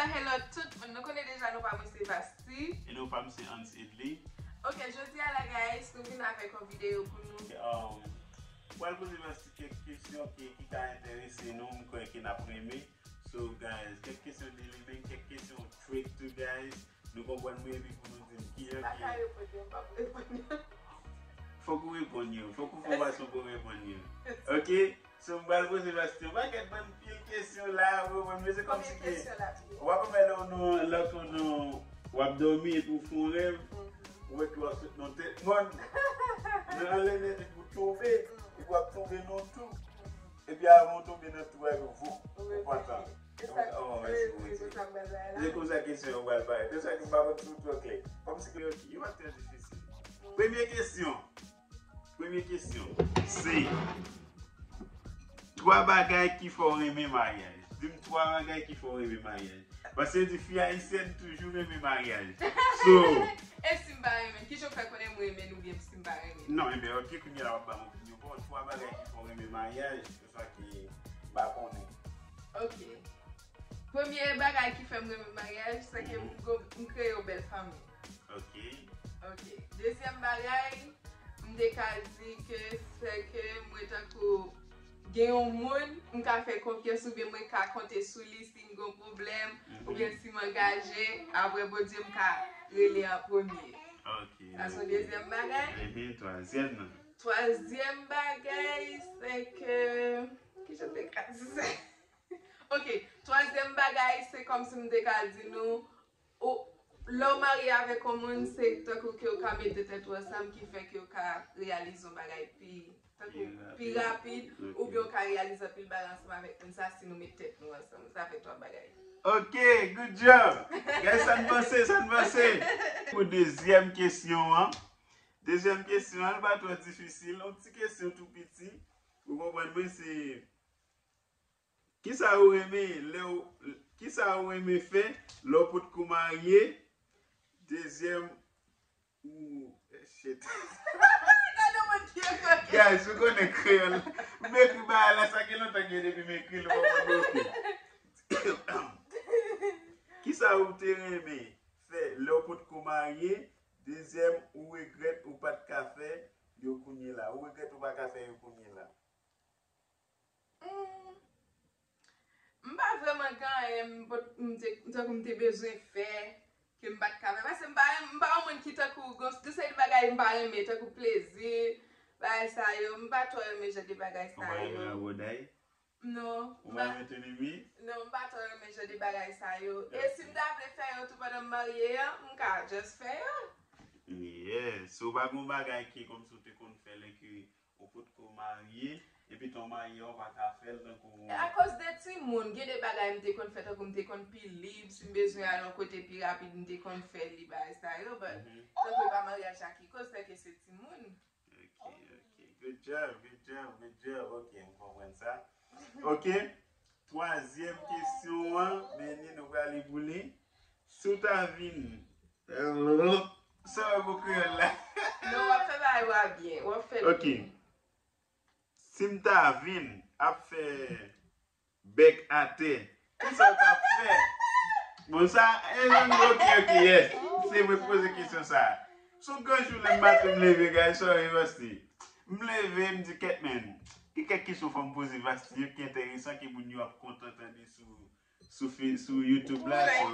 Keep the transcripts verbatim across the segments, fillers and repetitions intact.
Hello tout moun, nou konnen deja non pa mwen se Vasti. E non pa m se Hans Edley. Ok, jodi a la guys, nou vin avèk yon videyo pou nou. Um, pral poze Vasti kèk kesyon ki, ki ka enterese nou, m kwè ke n ap renmen. So guys, kèk kesyon de li menm, kèk kesyon trick too guys. Nou konprann mwen epi pou nou di m ki jan ki. M pa ka reponn yo, m p ap reponn yo. Fòk ou reponn yo, fòk ou fè yon fason pou w reponn yo. Ok? So m pral poze Vasti yon pakèt bann pil kesyon la, ou konprann, men se kòmsi ke w ap wè lè w nan, lè w nan, w ap dòmi epi w fè yon rèv, ou wè ke w ap sot nan tèt mòn, nan anlè nèt epi w tonbe, epi w ap tonbe nan twou. Epi avan w tonbe nan twou a, epi voup, ou pantan. Oh, mèsi Bondye. Se konsa kesyon yo pral parèt. Se sa ki m pa konn si w twò klè. Kòmsi ke yo, yo pa trè difisil. Premye kesyon. Premye kesyon se twa bagay ki fè w renmen maryaj. Di m twa bagay ki fè w renmen maryaj. Paske yo di fi ayisyèn toujou renmen maryaj. So, e si m pa renmen, kijan w fè konnen m renmen l oubyen si m pa renmen? Non, enben, ok, kounye a w ap ban m opinyon pa w. Twa bagay ki fè w renmen maryaj, oswa ki m pa konnen. Ok. Premye bagay ki fè m renmen maryaj, se ke m, mhm, go- m kreye yon bèl fanmi. Ok. Ok. Dezyèm bagay, m te ka di ke se ke mwen tankou gen yon moun m ka fè konfyans oubyen mwen ka konte sou li si m gen yon pwoblèm, mhm, oubyen si m angaje, apre Bondye m ka rele an premye. Ok. Sa se yon dezyèm bagay. Mhm, twazyèm nan. Twazyèm bagay, se ke, kijan m te ka di sa? Ok, twazyèm bagay, se kòmsi m te ka di nou, ou, lè w marye avèk yon moun, se tankou ke w ka mete tèt ou ansanm ki fè ke w ka reyalize yon bagay pi, tankou pi rapid, oubyen w ka reyalize anpil bagay ansanm avèk moun sa si nou met tèt nou ansanm. Sa fè twa bagay. Ok, good job. Guys, sa n panse, sa n panse. Pou dezyèm kesyon an, dezyèm kesyon an, li pa twò difisil, yon ti kesyon tou piti. Ou konprann mwen, se kisa ou renmen lè w, kisa ou renmen fè lè w potko marye? Dezyèm, ou, shit. Gade yon moun ki ekri. Guys, ou konnen kreyòl. M ekri bagay la, sa gen lontan gen depi m ekri l, ou konprann mwen, ok. Kisa ou te renmen fè lè w potko marye? Dezyèm, ou regrèt ou pa t ka fè yo kounye la. Ou regrèt ou pa ka fè yo kounye la. Hmm. M pa vrèman gen anyen m pot- m te, tankou m te bezwen fè, ke m pa t ka fè. Paske m pa, m pa yon moun ki tankou, gen, gen seri de bagay m pa renmen, tankou plezi, bagay sa yo. M pa twò renmen jan de bagay sa yo. Ou pa renmen rabòday? Non. Ou pa renmen teni mi? Non, m pa twò renmen jan de bagay sa yo. E si m ta vle fè yo tou pandan m marye an, m ka just fè yo. Yeah. So, ou pa gen yon bagay ki kòmsi ou te konn fè lè ke ou potko marye, epi tan w marye a, ou pa ka fè l tankou. Akoz de timoun, gen de bagay m te konn fè, tankou m te konn pi lib, si m bezwen al yon kote pi rapid, m te konn fè li, bagay sa yo, but tankou e pa maryaj la ki koz, tankou se timoun. Ok, ok. Good job, good job, good job. Ok, m konprann sa. Ok. Twazyèm kesyon an, men ni nou prale pou li. Si w ta vin, sa w pou kreyòl la? Non, w ap fè bagay w a byen, w ap fè l byen. Ok. Si m ta vin ap fè bèk atè, kisa w t ap fè? Bon, sa, e, ok, ok, yes. Se mwen k poze kesyon sa. Se yon gran jou lendi maten m leve, guys, sorry, Vasti. M leve, m di, kèt, men, gen kèk kesyon fò m poze Vasti yo ki enteresan, ke moun yo ap kontan tande sou, sou, sou YouTube la. So,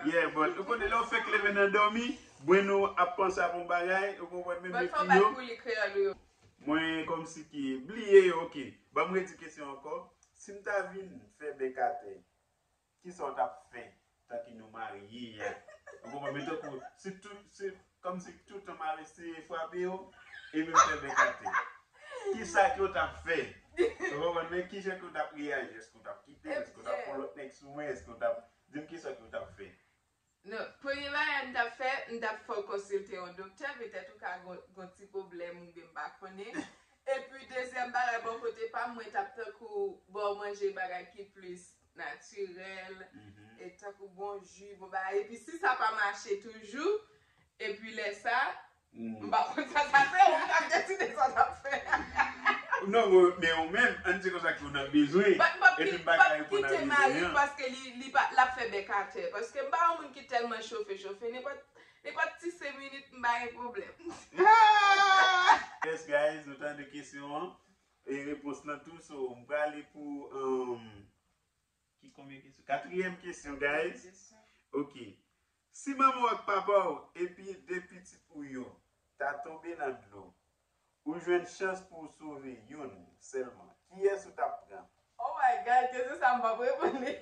yeah, but ou konnen lè w fèk leve nan dòmi, brenn ou ap panse ap yon bagay, ou konprann, menm epi yo. Mwen kòmsi ki bliye yo, ok. Ban m redi kesyon ankò. Si m ta vin fè bèk atè, kisa w t ap fè tanke nou marye a? Ou konprann, men tankou, si tout, si, kòmsi tout tan mare se frape yo, e menm fè bèk atè. Kisa ke w t ap fè? Ou konprann, men kijan ke w t ap reyaji? Èske w t ap kite l? Èske w t ap pran lòt nèg sou mwen? Èske w t ap, di m kisa ke w t ap fè. Non, premye bagay m t ap fè, m t ap fè w konsilte yon doktè, petèt ou ka gon, gon ti pwoblèm oubyen m pa konnen. Epi dezyèm bagay bò kote pa m, mwen t ap tankou ba w manje bagay ki plis natirèl, e tankou bon ji, bon bagay. Epi si sa pa mache toujou, epi lè sa, m pa konn sa sa se, ou k ap deside sa w t ap fè. Non, men ou menm, ann di konsa ke w nan bezwen, epi m pa ka reponn a bezwen an. Paske li, li pa, l ap fè bèk atè. Paske m pa yon moun ki tèlman chofe, chofe. Nenpòt, nenpòt ti senk minit, m pa gen pwoblèm. Yes, guys, nou tande kesyon an. E repons lan tou, so, m prale pou, um, ki konbyen kesyon? Katriyèm kesyon, guys. Ok. Si manman w ak papa w epi de pitit ou yo ta tonbe nan dlo, ou jwenn chans pou w sove youn sèlman, kiyès ou t ap pran? Oh my God, kesyon sa m p ap reponn li.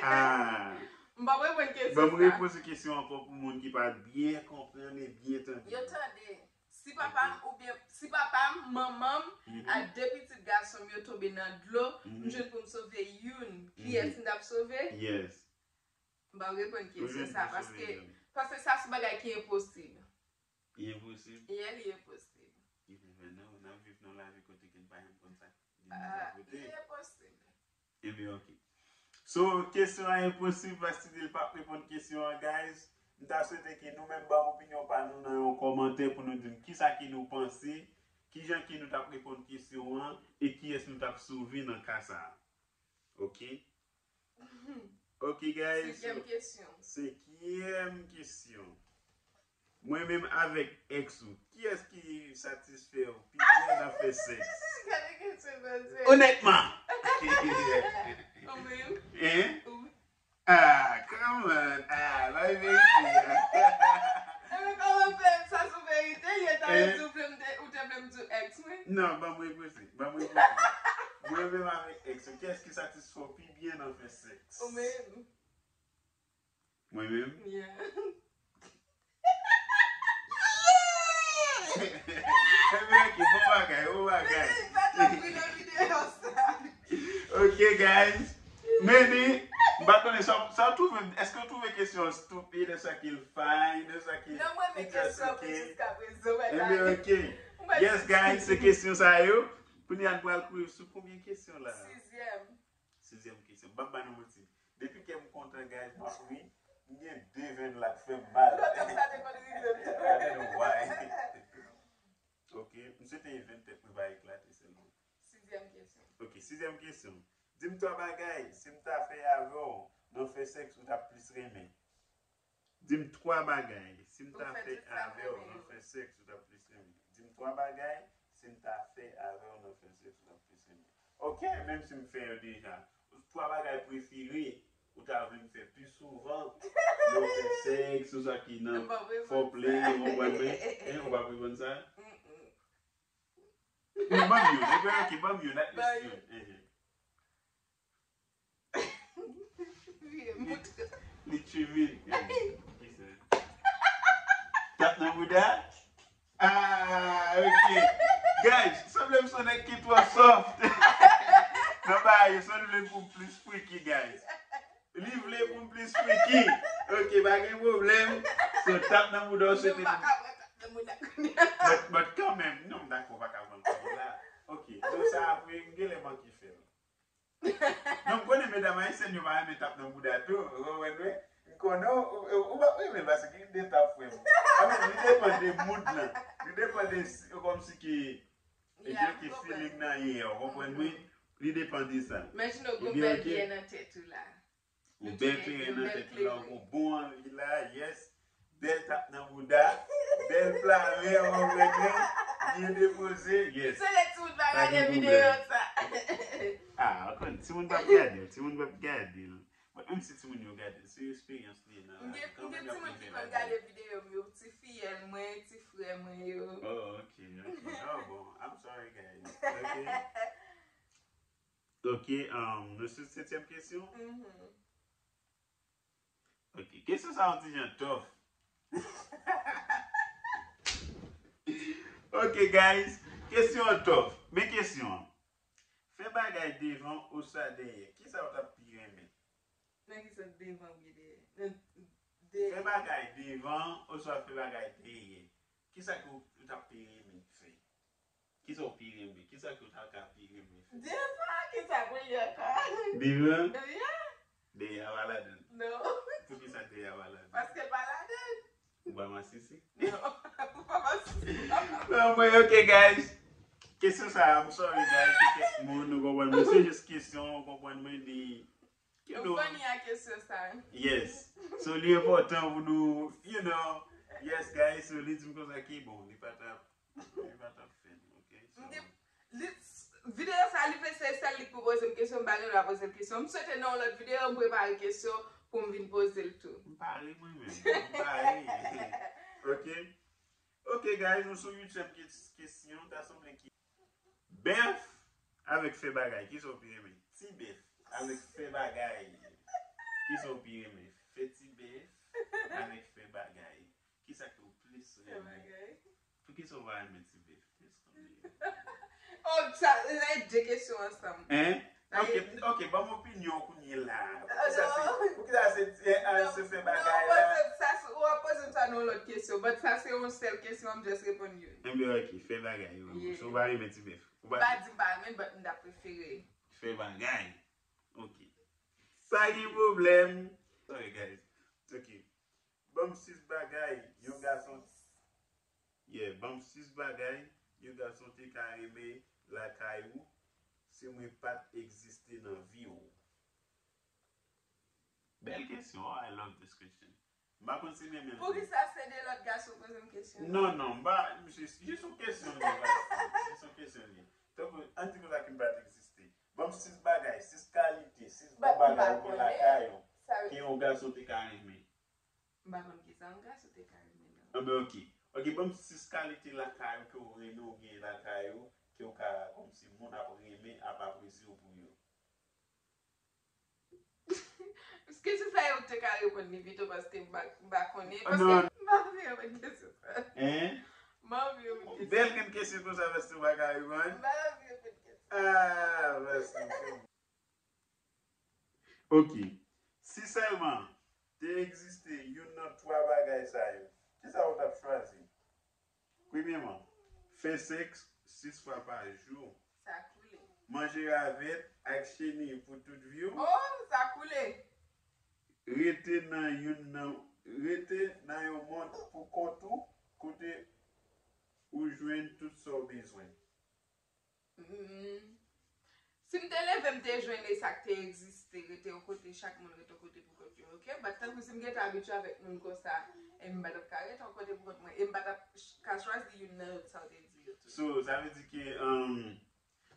Ah. M p ap reponn kesyon sa. Ban m repoze kesyon ankò pou moun ki pa byen konprann e byen tande. Yo tande. Si papa m oubyen si papa m, manman m, ak de pitit gason m yo tonbe nan dlo, m jwenn pou m sove youn, kiyès m t ap sove? Yes. M p ap reponn kesyon sa, paske, paske sa se bagay ki enposib. Li enposib? Yeah, li enposib. Li enposib. N ap viv nan lavi kote ke n pa janm konn sa ki gen nan kote. Li enposib. Ebyen, ok. So, kesyon an enposib, Bastidil p ap reponn kesyon an, guys. M ta swete ke nou menm ban opinyon pa nou nan yon kòmantè pou nou di m kisa ke nou panse, kijan ke nou t ap reponn kesyon an, e kiyès nou t ap sove nan ka sa a. Ok? Ok, guys. Senkyèm kesyon. Senkyèm kesyon. Mwen menm avèk ex ou, kiyès ki satisfè w pi byen nan fè sèks? Gade kesyon sa, se. Onètman! Ou menm? Hein? Wi. Ah, come on! Ah, bay verite a. Ebyen, kòman fè sa sou verite? Li ta di ou vle m te, ou te vle m di w ex mwen? Non, ban mwen repoze, ban mwen repoze. Mwen menm avèk ex ou, kiyès ki satisfè w pi byen nan fè sèks? Ou menm? Mwen menm? Yeah. Ebyen, ok, bon bagay, bon bagay. Ebyen, pa t anvi nan videyo sa. Ok, guys. Meni, m pa konnen sa, sa w twouve, èske w twouve kesyon an stupid, èske l fine, èske l... Non, mwen renmen kesyon pou jiskaprezan, mwen ta... Ebyen, ok. Yes, guys, se kesyon sa yo. Kounye a, n pral kouri sou konbyen kesyon la? Sizyèm. Sizyèm kesyon. M p ap ba nou manti. Depi kè m kontan, guys, m ap ri. M gen de venn la k fè m mal. Lòt sa te konn rive m tou. I don't know why. Ok, m swete venn tèt mwen pa eklate sèlman. Sizyèm kesyon. Ok, sizyèm kesyon. Di m twa bagay, si m ta fè avè w nan fè sèks, ou t ap plis renmen. Di m twa bagay, si m ta fè avè w nan fè sèks, ou t ap plis renmen. Di m twa bagay, si m ta fè avè w nan fè sèks, ou t ap plis renmen. Ok, menm si m fè yo deja. Twa bagay prefere ou ta vle m fè pi souvan nan fè sèks, oswa ki nan foreplay, ou konprann mwen? Hein, ou p ap reponn sa? Non, ban m youn. Ebyen, ok, ban m youn, at least youn. Hein, hein. Li tchivil. Tap nan bouda? Ah, ok. Guys, sanble m se yon nèg ki twò soft. Nan bagay yo, sanble m pou m plis freaky, guys. Li vle pou m plis freaky. Ok, pa gen pwoblèm. So, tap nan bouda w swete. But, but kanmenm, non, m dakò, pa ka pran l la. Ok, so sa apre, m genlè manke fè l. Non, m konnen medam ayisyèn yo pa renmen tap nan bouda tou, ou konprann mwen? M konnen ou, ou, ou p ap renmen paske gen de tap frè m. Anfen, li depann de mood lan. Li depann de si, kòmsi ke, ebyen, ke feeling nan ye, ou konprann mwen? Li depann de sa. Imajine w gon bèl vyè nan tèt ou la. Yon bèl kleren nan tèt ou la, ou gon bon anvi la, yes. Bèl tap nan bouda, bèl pla men, ou konprann mwen, byen depoze, yes. Se lè timoun pa gade videyo sa. Ah, ou konn, timoun p ap gade l, timoun p ap gade l. But menm si timoun yo gade l, se eksperyans li ye nan lavi. M gen, m gen timoun ki konn gade videyo m yo, ti fiyèl mwen, ti frè mwen yo. Oh, ok, ok. Oh, bon, I'm sorry, guys. Ok. Ok, um, nou sou setyèm kesyon? Mhm. Ok, kesyon sa yon ti jan tough. Ok, guys, kesyon an tough. Men kesyon an. Fè bagay devan oswa dèyè. Kisa w t ap pi renmen? Nan ki sans devan oubyen dèyè? Nan dèyè. Fè bagay devan oswa fè bagay dèyè. Kisa ke w, ou t ap pi renmen fè? Kisa w pi renmen? Kisa ke w ta ka pi renmen fè? Devan, kisa pou l ye ankò? Devan? Yeah. Dèyè a pa ladan l. Non. Poukisa dèyè a pa ladan l? Paske l pa ladan l. Ou pa masisi? Non, ou pa masisi. Non, mwen, ok, guys. Kesyon sa, I'm sorry guys, se kèk moun, ou konprann mwen, se jis kesyon, ou konprann mwen, li, you Ou know, funny a kesyon sa. yes. So, li enpòtan pou nou, you know, yes guys, so li di m konsa ki bon, li pa t ap, li pa t ap fè l, ok? So, M gen- Li, videyo sa, li fè se sèl li k pou poze m kesyon, m pa gen dwa poze l kesyon. M swete nan yon lòt videyo, m prepare kesyon pou m vin poze l tou. M pare mwen menm. M pare. Ok. Ok, guys, nou sou uityèm kes- kesyon. Ta sanble ki. Bèf avèk fè bagay. Kisa w pi renmen? Ti bèf avèk fè bagay. Kisa w pi renmen? Fè ti bèf avèk fè bagay. Kisa ke w plis Fè renmen? Bagay. Poukisa w pa renmen ti bèf? Just come here. Oh, sa, se de kesyon ansanm. Hein? Sa Ok, ye- ok, ban m opinyon kounye la. Poukisa se, non. Poukisa se, eh, ah, Non, se fè non, bagay poze la? m sa, ou ap poze m sa nan yon lòt kesyon, but sa se yon sèl kesyon, m just reponn you. Enben, ok, fè bagay yo. Yeah. Si w pa renmen ti bèf. Ou M pa pa di m pa renmen, but m ta prefere. Fè bagay. Ok. Sa gen pwoblèm. Sorry, guys. Ok. Ban m sis bagay yon gason. Yeah, ban m sis bagay yon gason te ka renmen lakay ou si mwen pa t egziste nan vi w. Bèl kesyon. Oh, I love this question. M pa konn si men menm. Poukisa se de lòt gason poze m kesyon? Non, non, m pa, jis, jis yon kesyon li, jis yon kesyon li. Tankou, ann di konsa ke m pa t egziste. Ban m sis bagay, sis kalite, sis But bon m bagay pa ou gen konnen. Lakay ou, Sa ke yon gason te ka renmen. M pa konn kisa yon gason te ka renmen non. Anben, ok. Ok, ban m sis kalite lakay ou ke w renmen ou gen lakay ou, ke w ka, kòmsi moun ap renmen, ap apresye w pou yo. Kesyon sa yo te ka reponn li pito paske m pa, m pa konnen. Ah, Paske non. M pa vle reponn kesyon sa. Hein? M pa vle reponn kesyon. Bèl grenn kesyon konsa paske w pa ka reponn. M pa vle reponn kesyon. Ah, paske. Ok. Si sèlman te egziste youn nan twa bagay sa yo, kisa w t ap chwazi? Premyèman, fè sèks sis fwa pa jou. Sa koule. Manje ravèt ak cheni pou tout vi w. Oh, sa koule. Rete nan youn nan, rete nan yon mond pou kont ou, kote ou jwenn tout sa w bezwen. Mm. Si m te leve, m te jwenn e sa k te egziste, rete yon kote, chak moun rete yon kote pou kont yo, ok? But tankou si m gentan abitye avèk moun konsa, e m pa t ap ka rete yon kote pou kont mwen, e m pa t ap ch- ka chwazi youn nan sa w te di yo tou. So, sa vle di ke, um,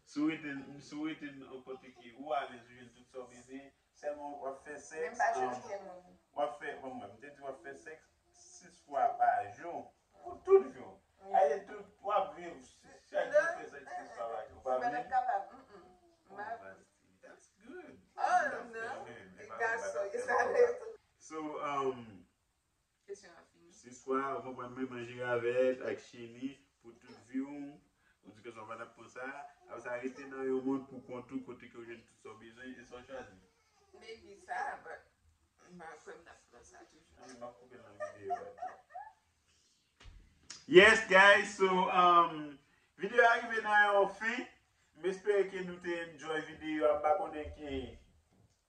si w rete, si w rete nan kote ke ou alèz, ou jwenn tout sa w bezwen, sèlman w ap fè Men sèks, m pa um, chwazi yon moun. w ap fè, bon, mwen, m te di w ap fè sèks sis fwa pa jou, pou tout jou. Aye tout, w ap viv, chak jou w fè sèks sis fwa pa jou. Ou pa M pa t vle? ap kapab. Mm-mm. M pa vle. That's good. Oh, non. Gason, e sa vle tou. So, um, Kesyon an fini. Se swa ou konprann mwen manje ravèt ak cheni pou tout vi w. Ou di ke sa w pa t ap pran sa. Apre sa, rete nan yon mond pou kont ou kote ke w jwenn tout sa w bezwen e sa w chwazi. Maybe sa, but m pa kwè m t ap pran sa toujou. Ann, m ap koupe l nan videyo a tou. Yes, guys, so, um, videyo a rive nan yon fen. M espere ke nou te enjoy videyo a. M pa konnen ki,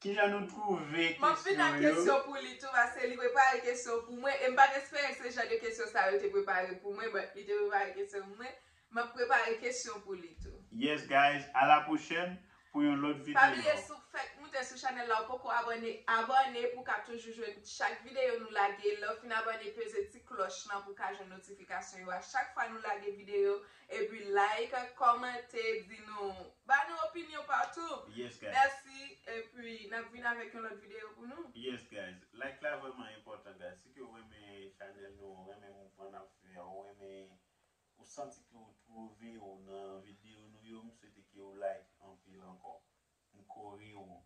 kijan nou twouve M ap vin ak kesyon yo. Kesyon pou li tou, paske li prepare kesyon pou mwen, e m pa t espere se jan de kesyon sa yo te prepare pou mwen, but li te prepare kesyon pou mwen. M ap prepare kesyon pou li tou. Yes, guys, a la pwochèn pou yon lòt videyo. Pa bliye si w fèk moute sou chanèl la, ou poko abòne, abòne pou w ka toujou jwenn chak videyo nou lage. Lè w fin abòne, peze ti klòch lan pou w ka jwenn notifikasyon yo a chak fwa nou lage videyo. Epi like, kòmante, di nou, ba nou opinyon patou. Yes, guys. Mèsi, epi n ap vin avèk yon lòt videyo pou nou. Yes, guys. Like la vrèman enpòtan, guys. Si ke w renmen chanèl nou, w renmen mouvman n ap fè, w renmen, ou santi ke w twouve w nan videyo nou yo, m swete ke w like anpil ankò. M kore w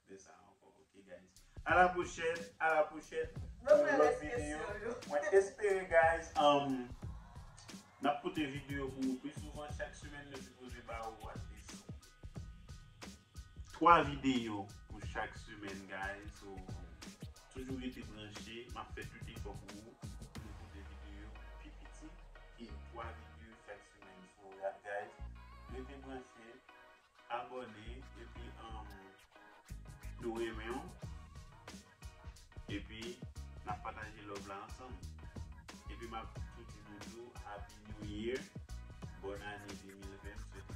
de sa ankò, ok, guys. A la pwochèn, a la pwochèn. Pou yon lòt videyo. Mwen espere, guys, um, n ap pote videyo pou ou pi souvan. Chak semèn, nou sipoze ba ou at least twa videyo pou chak semèn, guys. So, toujou rete branche. M ap fè tout efò pou ou, pou nou pote videyo pi piti ke twa videyo chak semèn. So, guys, rete branche. Abòne, epi, um, nou renmen w. Epi, n ap pataje love la ansanm. Epi, m ap tou di nou tou, Happy New Year. Bòn ane de mil ven, m swete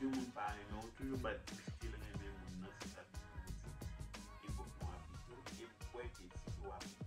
Yon moun pa renmen w, toujou bat piske l renmen moun nan, se sa k pou di. Epòk nou aplike w, e m kwè ke si w aplike